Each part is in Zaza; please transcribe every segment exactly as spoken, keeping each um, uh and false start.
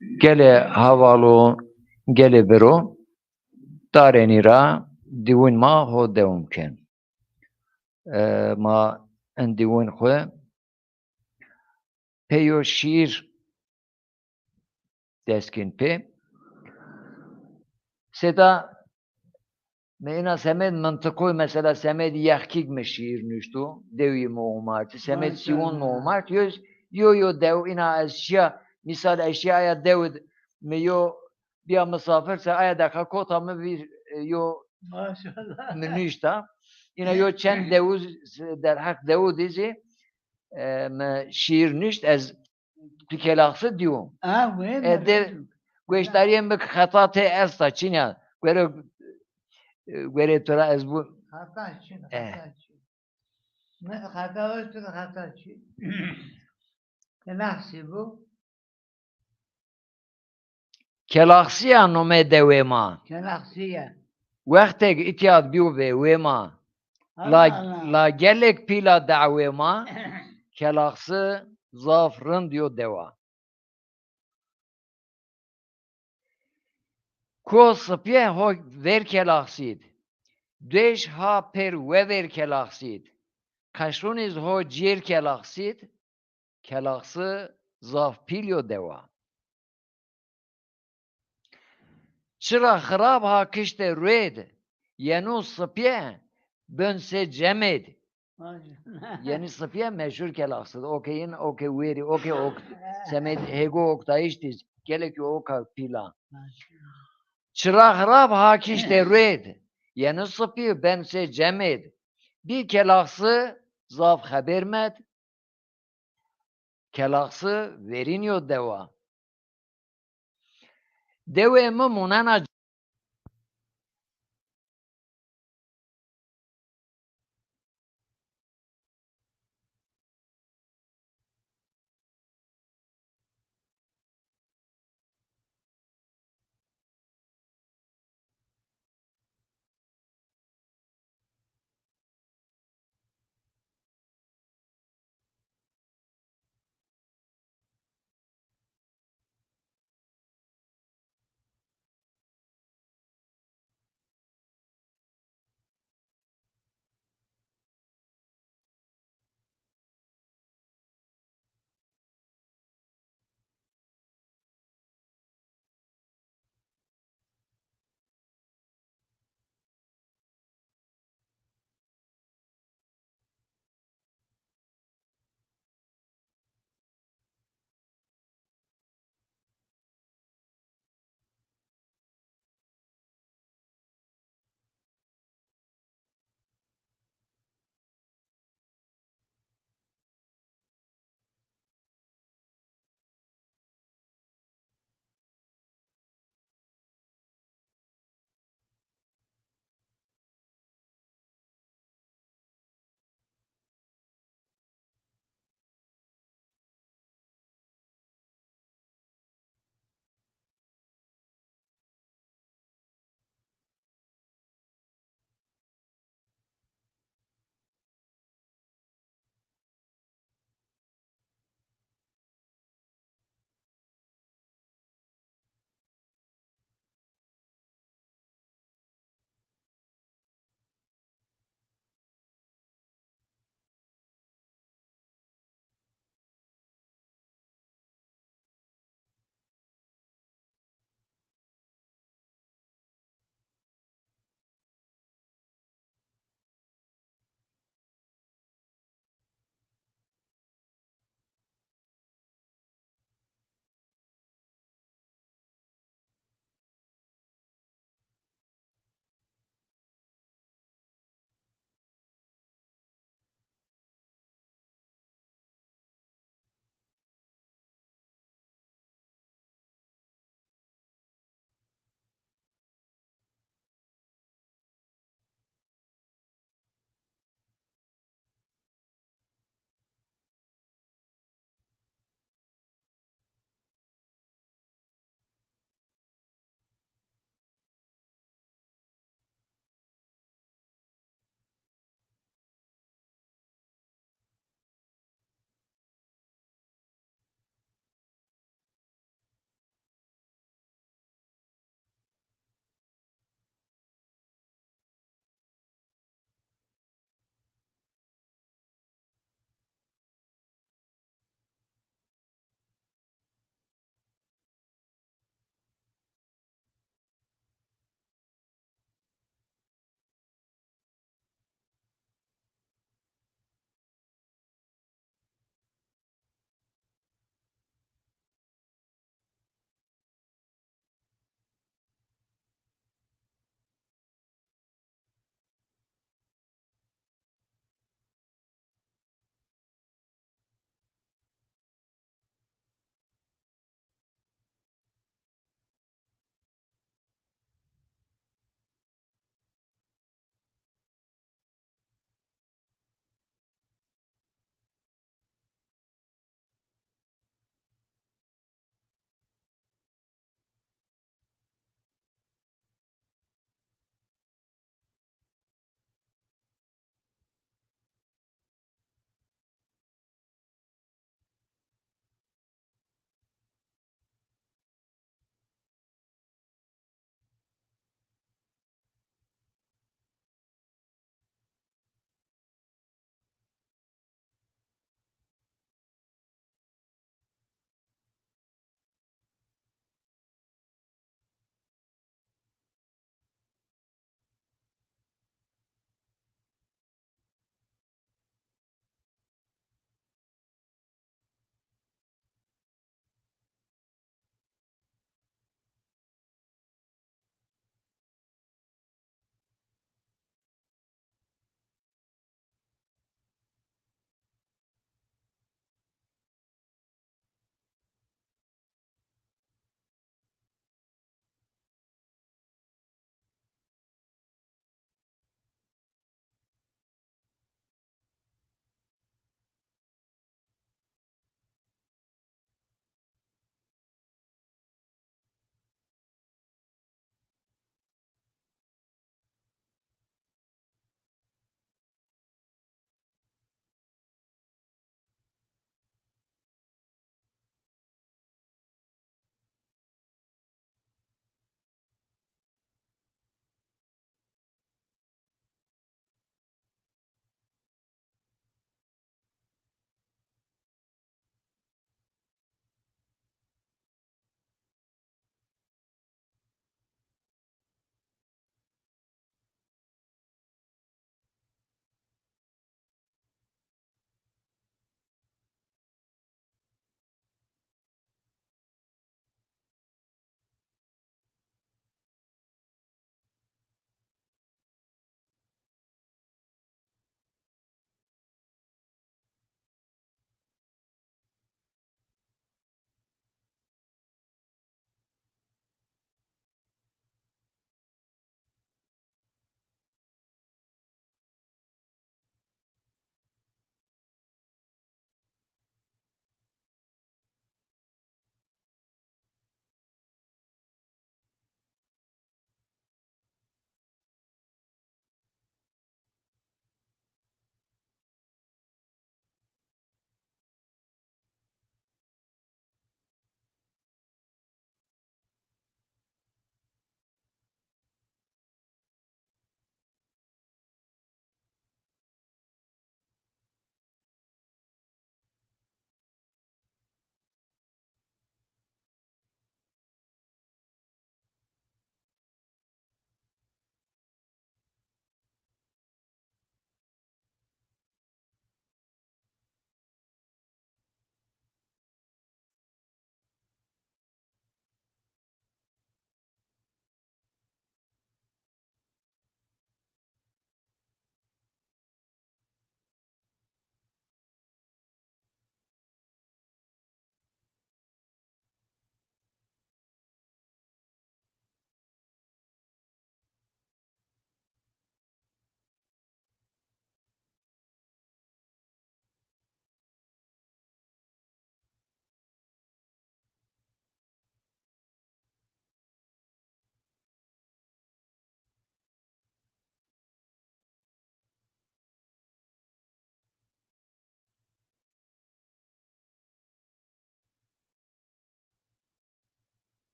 Gelê hevalû, gelê biro, darenî ra dîwûn ma ho dewam ken. E, ma in dîwûn xwu pê yo şîîr dest kên pê. Sêda mi îna semed mintiqoy, mesela semed Yexkîg mi şîîr nuşto, dewî mi omartî, semed Sîwon mi omart, yo, yo, yo dew îna ez şîya, mîsal ez şîya aya dew id, mi yo bîya misafir se aya deqa kota mi vîr, e, yo Maşallah. Mi nuşta. Îna yo çend dew id, derheq dew id zî, e, mi şîîr nuşt, ez tu Kelaxsî dîyo. Ha, wê E, mi de, goşdarîyê mi xeta tê esta, çin a. Gore, e, gore to ra ez bu. Xeta çin, E. Xeta çin. Mi xeta o, tu xeta çin. Kelaxsî bu. Kelaxsî ya nomê dewê ma. Kelaxsî ya. Wextêk îtya bîyo vêwê ma. La, Allah Allah. La gelêk pîla dewê ma, Kelaxsî zaf rind yo dewa. Ko sipîye ho ver Kelaxsîd. Dêş ha pêr we ver Kelaxsîd. Qeşrûnîz ho cêr Kelaxsîd. Kelaxsî zaf pîl yo dewa. Çira xirab ha kişte ruêd, yeno sipîye ben se cemêd. Yenî sipîye meşhur Kelaxsî. Okê yin, okê wêrî, okê ok-, semed hêgo oktayîş dîz. Gelek yo oka pîla. Çira xirab ha kişte ruêd, yeno sipîye ben se cemêd. Bî Kelaxsî zaf xeber med. Kelaxsî verîn yo dewa. Dewê mi monena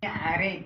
Erê.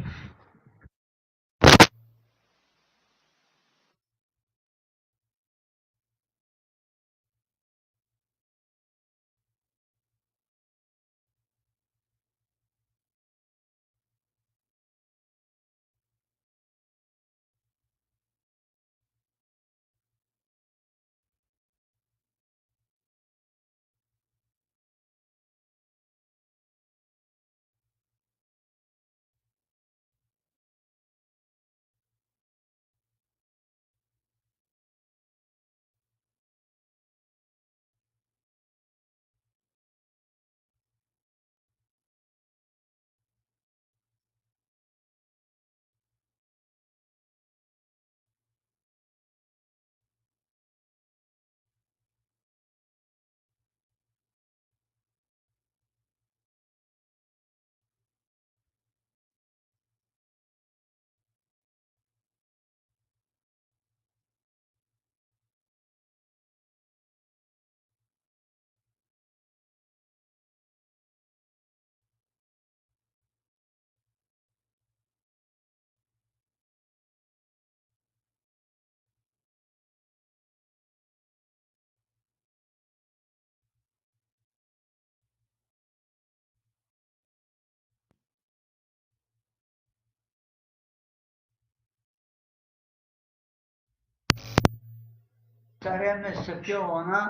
Serê mi sipî ona,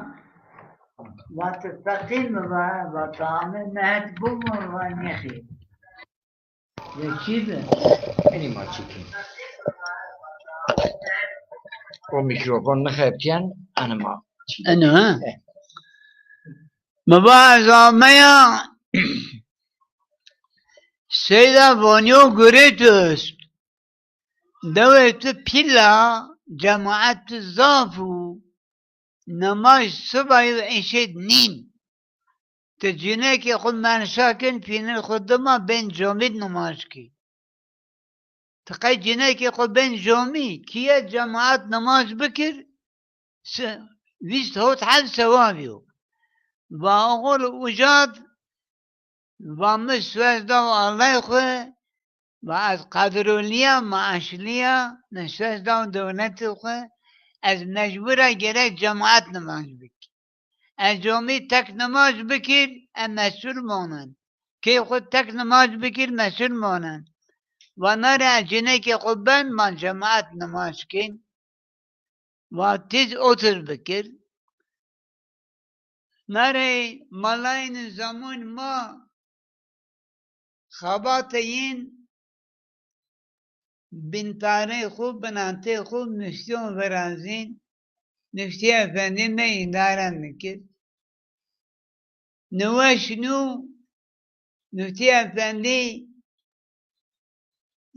vati feqî mi va, vati ame mehet bû mi va nêxî. Vekî bi. Enê ma çîkin. O mîkrofon nixebitîyen, enê ma çîkin. Eno, ha? Eh. Mi va ez ameya Seyda Vonyo gurê tu est. Dewê tu pîl a, cemaet tu zaf û, nimaj sibayî û eşêd nîn. Ti cinekê xwu menşa kin, pînir xwu dima bên camî nimaj kî. Ti qey cinekê xwu bên camî, kîye cemaet nimaj bikir, se-, vîst hot heb sewabî yo. Va oxul uca d, va mi suez daw Allay xwu, va ez qadrolî ya, maaşlî ya, mi suez daw dewletî xwu, ez mecbur a gerek cemaet nimaj bikî. Ez camî tek nimaj bikir, em mesul monin. Key xwu tek nimaj bikir, mesul monin. Va nare ez cinekê xwu ben, ma cemaet nimaj kên. Va tiz otir bikir. Nare malayên zamon ma xebate yin, bintarê xwu, binatê xwu muftîyon virazîn, muftî efendî me îdare nikir. Niweş nû muftî efendî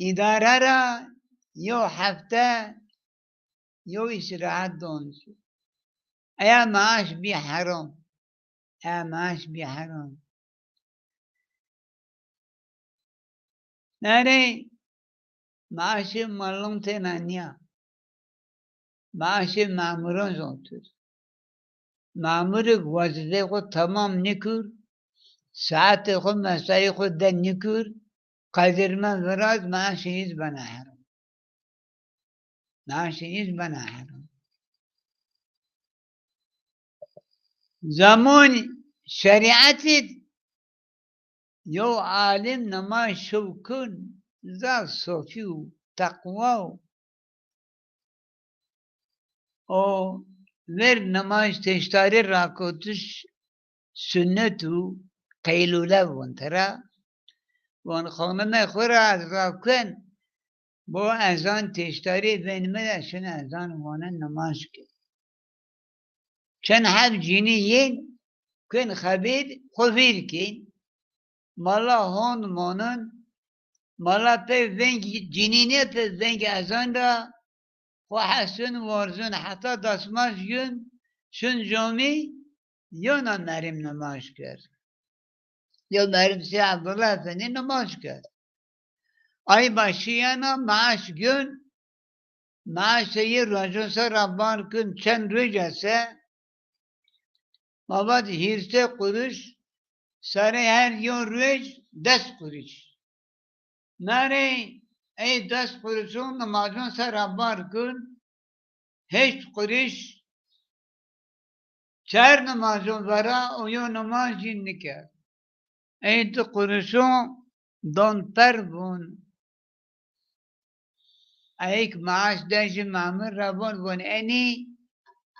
îdare ra yew hefte yew îstîrahet don. Eya maaş bî heram. Eya maaş bî heram. Nare maaşê malon têna nîya. Maaşê mamuron zontir. Mamurik wezîfeyê xwu temam nikir, saetê xwu, mesaî xwu de nikir, qedirmen viraz, maaşê îz bena heram. Maaşê îz bena heram. Zamon şerîetî d yew alim nimaj şew kin, zaf sofî û teqwa û o ver nimaj teştarî rakotiş sunnet û qeylule von tira. Von xonimê xwu ra ez rakuen, bo ezan teştarî vên mi de şin ezan vonin nimaj kên. Çend heb cinî yên, kên xebîr, xwu vîr kên. Mala hond monin, mala pê veng cinînê pê veng ezan ra, xwu hesin, warzin, heta dasmaj yun, şin camî, yona merîm nimaj kerd. Yo merîm Sey Abdullah Efendî nimaj kerd. Ay başî yena maaş gun, maaşê yi rojon ser ra bar kin çend ruej ese, ma vat hîrsê quruş, sarê her yo ruej des quruş. Narê ey des quruşon nimazon ser a bar kun, heşt quruş çar nimazon vera û yo nimaz jî nikerd. Ey di quruşon don per vûn. Ey ki maaş de jî memur ra von, von enî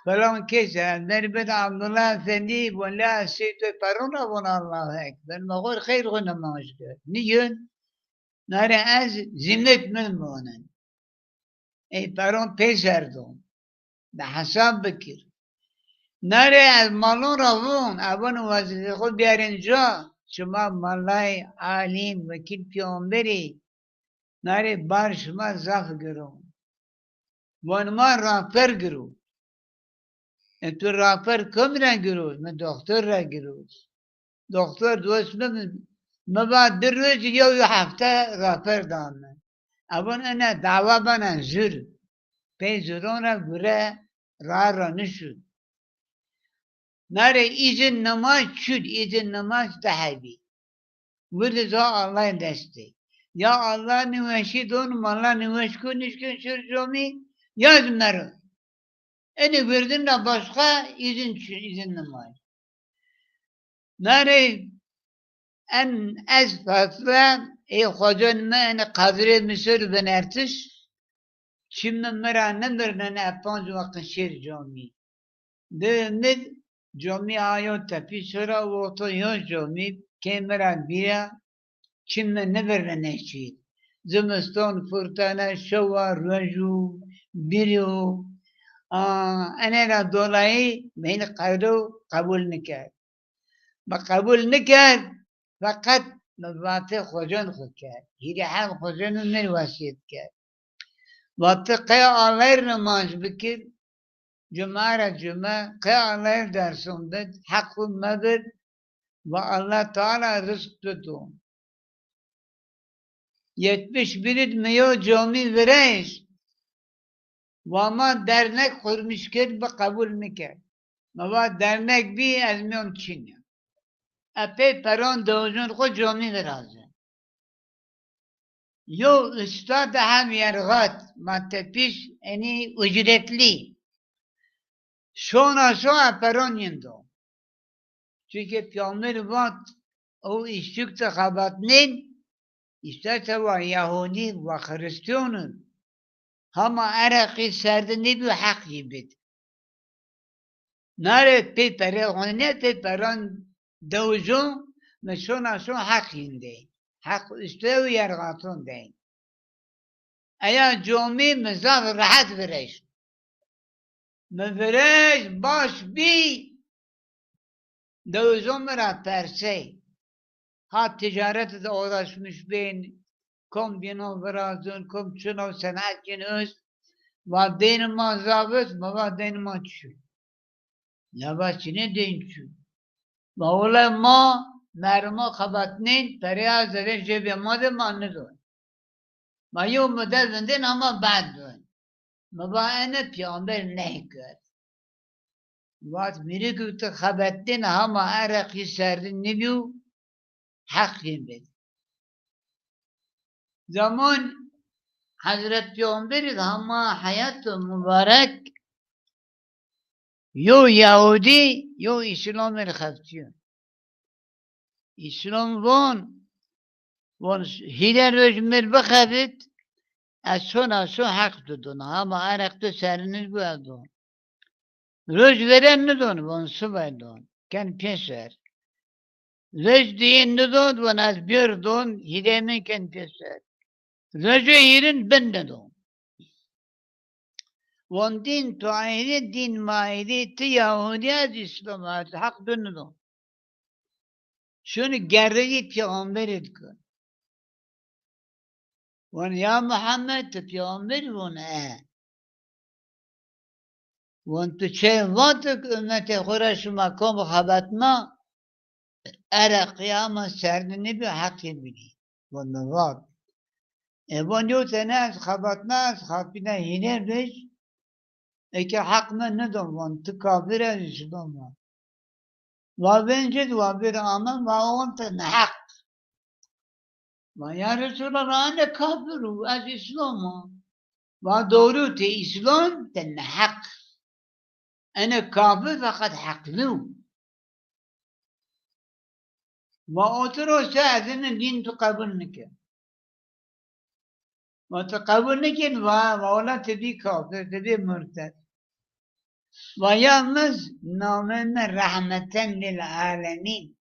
filan kes e, ez derî bid Abdullah Efendî, von la ez sey to peron ra von Allahu Ekber. Ma xo rê xeyr xo nimaj kerd. Nîyon, narê ez zîmmet min monin. Ey peron peyser don. De hesab bikir. Narê ez malon ra von, evon wezîfê xo biyarên ca, şima malay, alim, wekîl peyxamberî, narê bar şima zaf giron. Von ma raper giro. E tu raper kim ra giros? Mi doktor ra giros. Doktor dost mi, mi va di roj yew hefte raper da mi. Evon ene dawa bena zur. Pey zuron ra gure ra ra nişu. Narê îzin nimaj çud, îzin nimaj di hebî. Wirdi za Allah destê. Ya Allah niweşî don, mala niweş ku nişkin şir comî, ya zî mero. Enê wirdin ra başqa îzin çi, îzin nimaj. Narê en ez fazla ê xocon mi, enê qadrê mi ser binertiş, çi mi mi ra nimirnene, e panc waqt şêr comî. Di ümid comî ayo tepî sora, wexto yo comî kê mi ra bîra, çim mi nibirnene çî. Zimiston, furtane, şewa, roju, bîrî o. A, ene ra dolayî mi hîn qeydo qebul nikerd. Mi qebul nikerd, feqet mi vatê xocan xo kerd. Hîrê heb xocan mi wesîyet kerd. Vatê qey Allay rê nimaj bikir, cuma ra cuma, qey Allay rê derson bid, heq xo mebir, va Allah Teala rizq tu do. Yetmiş bir id mi yo comî virayîş. Wa ma dernek qurmîş kerd, bi qebul nikerd. Mi va dernek bî, ez miyon çin ya. Epey peron dewizon xo comî viraze. Yo usta de hem yerxat, ma tepîş enî ucretlî. Şona şo e peron yin do. Çunke Peyxamber vat, o îşçik de xebatnên, îşte sewa Yahudî ve Xirîstîyon in. Hama ereqî serde nêbî heq yî bid. Narê pê perê xo ne pê peran dewizon, mi şona şon heq yîn dey. Heq uste û yerxaton dey. Eya comî mi zaf rehet virêş. Mi virêş baş bî, dewizon mi ra persey. Ha ticaret de uğraşmış bên, kom bîno virazon, kom çino senet cin ust. Va deyn ma zaf ust, ma va deyn ma çi. La va çinê deyn çi. Ma wele ma mermo xebatnên, perê a zerê jêbê ma de ma nidon. Ma yew mude vindên ama bad don. Mi va ene Peyxamber nehy kerd. Vat mîrikî tu xebetnên hama ereqî serdin nibî û heq yîn bid. Zaman Hezret Peyxamberî hama heyat mubarek yo Yahudî yo Îslamî rê xeftîyo. Îslam von, von hîrê roj mi rê bixebit, ez şona şo heq tu don, hama ereq tu seriniz bu ez don. Roj veren nidon, von subay don, ken pêser. Roj dîyin nidon, von ez bêr don, hîrê mi ken pêser. Rojo hîrin bin nidon. Von dîn tu ayrî, dîn mi ayrî, ti Yahudî ez Îslam, ez heq tu nidon. Şunu gerreyî Peyxamberî dikun. Von ya Muhammed, tu Peyxamberî? Von e. Von tu çê vatik ummetê xo ra şima kom xebatna, ereqî ama serdinî bi heqî bidî. Von mi vat. E von yo tene ez xebatna, ez xapîna hîrê roj, eke heq mi nidon, von tu kafir ez Îslam a. Va vencid, va bir amen, va on te neheq. Va ya Resulallah, ene kafir o, ez Îslam a. Va doğru, ti Îslam, ti neheq. Ene kafir feqet heqlî yo. Va otir o se ez ene dîn tu qebul nike. Va ti qebul nikên, va, va wela ti bî kafir, ti bî murted. Va ya mi z, namê mi rehmeten lil alemîn.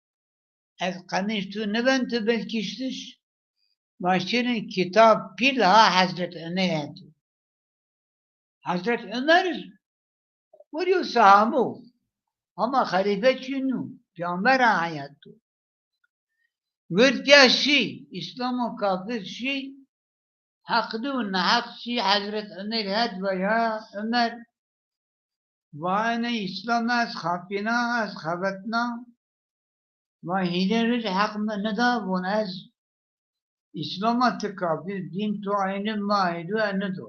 Ez qemîş tu niben, tu bil kiştiş. Va şirin kitab pîl ha Hezret Omer het. Hezret Omer weriyo sahabo. Hama xelîfe çin o. Peyxamber ra heyat o. Wird pîya şî, Îslam û kafir şî, heqlî û neheq şî, Hezret Omer het va ya Omer, va ene Îslam ez xapîna, ez xebetna, va hîrê rij heq mi nida, von ez Îslam a, ti kafir, dîn tu eynî, ma eynî, e nido.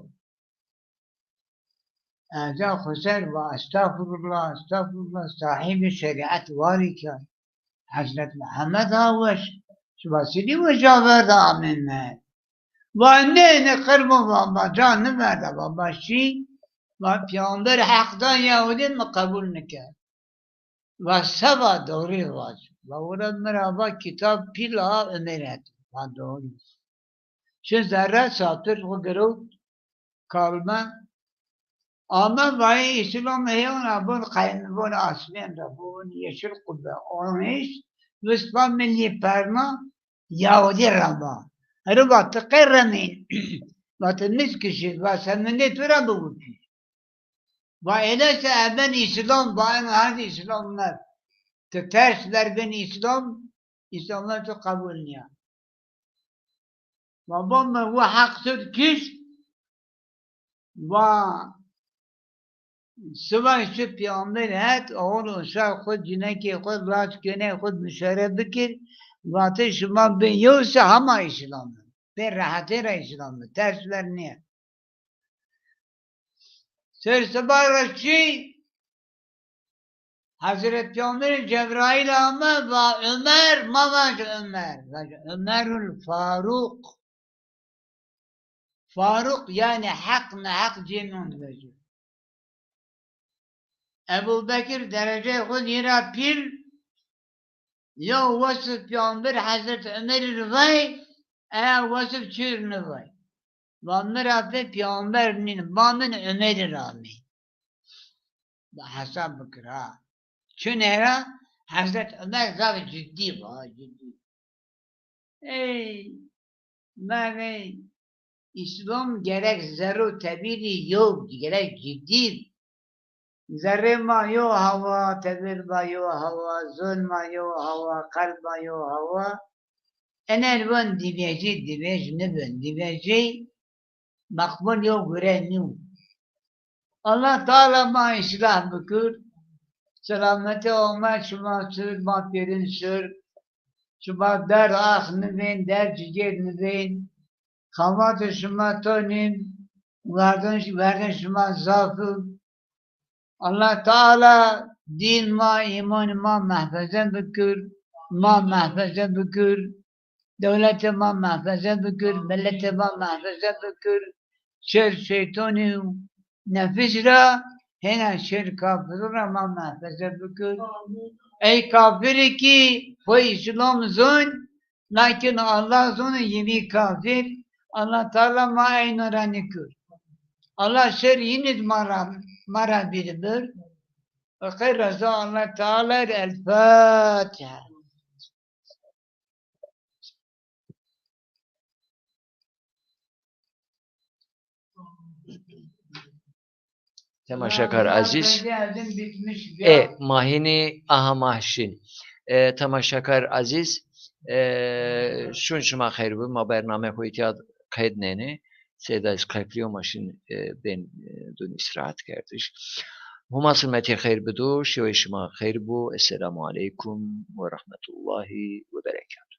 Eza xo ser va estexfirullah, estexfirullah, sahîbê şerîet warî ke Hezret Muhammed ha weş. Şima sidî weca verda amê mi? Va nê, nê qirmo va ma ca niverda, va ma şî, va peyxamber heq da Yahudî, mi qebul nikerd. Va seba doğru vac. Va wira mi ra va kitab pîl a Omer het. Va doğru. Çi zerre sapir xo girewt, kalme. Ame vayê Îslam hêwan ra bon qeyn, bon asmên ra, bon yeşil qubbe. Onîş, vispa milî perna, Yahudî rema. Ero va ti qey remîn? Va ti mis kişî, va semindê tu ra bigutî. Va êlê se e ben Îslam, va en hard Îslam neb. Ti ters ver ben Îslam, Îslam tu qebul nîya. Va bo mi wi heq sud kişt, va siba şi peyxamber het, oxir û şar xwu, cinekê xwu, laç kêneyê xwu mişare bikir, vatê şima bin yew se hema Îslam bi. Pê rehetê ra Îslam bi. Ters ver nîye. Ser siba ra çî Hezret Peyxamberî Cebraîl ame, va Omer, ma vaje Omer, vaje Omerul Faruk. Faruk yanî heq neheq cêmîyon vejî. Ebû Bekir dereceyê xwu yî ra pîl, yew wesf Peyxamber Hezret Omerî ri vay, eya wesf çî ri nivay. Va mi ra pê Peyxamber nîn, ba min Omerî ra amey. Ba hesab bikir ha. Çinê ra Hezret Omer zaf cidî va, cidî. Ey, merê Îslam gerek zerr û tebîrî yo, gerek cidî. Zerrê ma yo hawa, tebîr ma yo hawa, zon ma yo hawa, qelb ma yo hawa. Enel von dîvejî, dîvej nibin. Dîvejî meqbul yo gure nîyo. Allah Teala ma îslah bikir. Selametê omed şima sir, ma pêrin sir. Şima derd ax nivên, derd cigêr nivên. Xematê şima tonîn, werdin, werdin şima zaf in. Allah Teala dîn ma, îmanê ma mehfeze bikir, ma mehfeze bikir. Dewletê ma mehfeze bikir, miletê ma mehfeze bikir, şer şeytonî û nefis ra, hêna şer kafirû ra ma mehfeze bikir. Ey kafirî kî xo Îslam zon, lakin Allah zono yî bî kafir, Allah Teala ma eyno ra nikir. Allah şer yînî ma ra, ma ra bîr bir. Bi xeyr reza Allah Teala. El Fatiha. Temaşakar ezîz. E, ma hînî aha ma şin. E, temaşakar ezîz, e, şun şima xeyr bi, ma bername xo îtya qeyd nênê. Seyda ez qeflîyo, ma şin, e, bên, e, dun îstîrahet kerdiş. Huma silmetî xeyr bido, şewê şima xeyr bo. Esselamu aleykum ve rahmetullahi ve berekatuhu.